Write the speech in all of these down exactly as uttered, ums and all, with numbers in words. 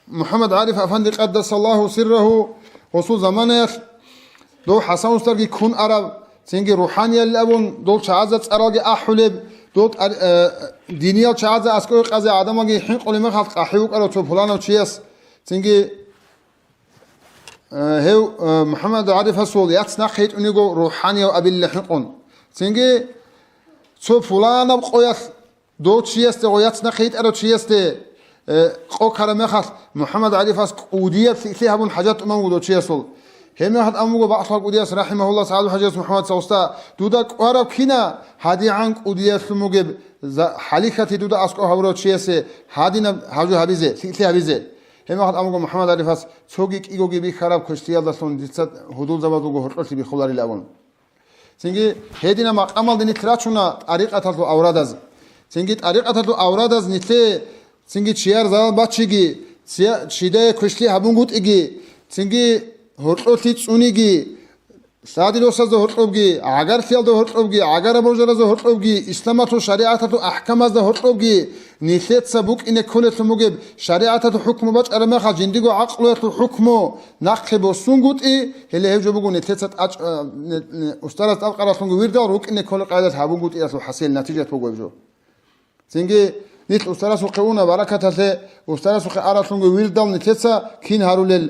МухӀаммад ГӀариф Афанди къаддасаллагьу сиррагьу, гъосул заманаялъ дов ХӀасан устарги ккун араб, цинги рухӀаниялин абун, дол чагӀазда цӀаралги ахӀулеб, дол тӀар-, э, диниял чагӀазда аскӀове къазе гӀадамалги хӀинкъулеб мехалъ къахӀи вукӀарав цо пуланав чияс, цинги, э, гьев, э, МухӀаммад ГӀарифасул яц нахъе йитӀун йиго рухӀанияв абилла хӀинкъун. Цинги цо пуланаб къоялъ дов чиясде, гъо яц нахъе йитӀарав чиясде, э, къо ккараб мехалъ, МухӀаммад ГӀарифас кӀудияб лъикӀлъи гьабун хӀажат тӀуман вуго дов чиясул. Гьеб мехалъ абун вуго бакълъал кӀудияс, рахӀимагьуллагь, СагӀад хӀажияс МухӀаммад Саусда, дуда кӀвараб кина гьадигӀан кӀудиялъун бугеб за-, хӀалихьати дуда аскӀов гьавурав чиясе гьадинаб гьажу гьабизе, лъикӀлъи гьабизе. Гьеб мехалъ абун вуго МухӀаммад ГӀарифас, цоги кӀигоги бихьараб квешлъиялдалъун дица гьудулзабаз вуго гьоркьолъи биххуларил абун. Цинги гьединаб макъамалде нилъ рачуна тӀарикъаталъул аврадаз. Цинги тӀарикъаталъул аврадаз нилъее, цинги чияр залал бачиги, ци-, чидае квешлъи гьабунгутӀиги, цинги гьоркьолъи цӀуниги, лъади-росазда гьоркьобги, гӀагарлъиялда гьоркьобги, гӀагар-божаразда гьоркьобги, исламалъул шаригӀаталъул ахӀкамазда гьоркьобги, нилъеца букӀине кколелъун бугеб шаригӀаталъул хӀукму бачӀараб мехалъ жиндиго гӀакълуялъул хӀукму нахъе босунгутӀи, гьеле гьеб жо буго нилъеца тӀач-, а, не-, не-, устарас тӀадкъаралъунго вирдал рукӀине кколеб къайдалъ гьабунгутӀиялъул хӀасил, натижат буго гьеб жо. Цинги нилъ устарасухъе уна баракаталъе, устарасухъе аралъунго вирдал нилъеца кин гьарулел,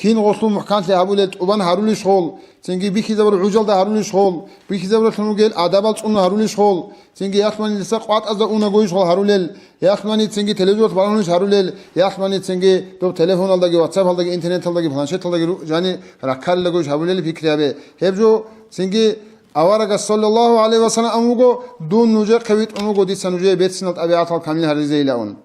кин гъолъул мухӀканлъи гьабулел тӀубан гьарулищ гъол, цинги бихьизабураб гӀужалда гьарулищ гъол, бихьизабуралъун ругел адабал цӀунун гьарулищ гъол, цинги ялъмани дица къватӀазда унагойищ гъол гьарулел, ялъмани цинги телевизоралъ балагьунищ гьарулел, ялъмани цинги доб телефоналдаги, ватсапалдаги, интернеталдаги, планшеталдаги ру-, жани раккариллагойищ гьабулел пикри гьабе. Гьеб жо цинги аварагас саллаллагьу гӀалайгьи ва саллам абун вуго, дун нужехъе витӀун вуго дица нужее берцинал тӀабигӀатал камил гьаризейилан.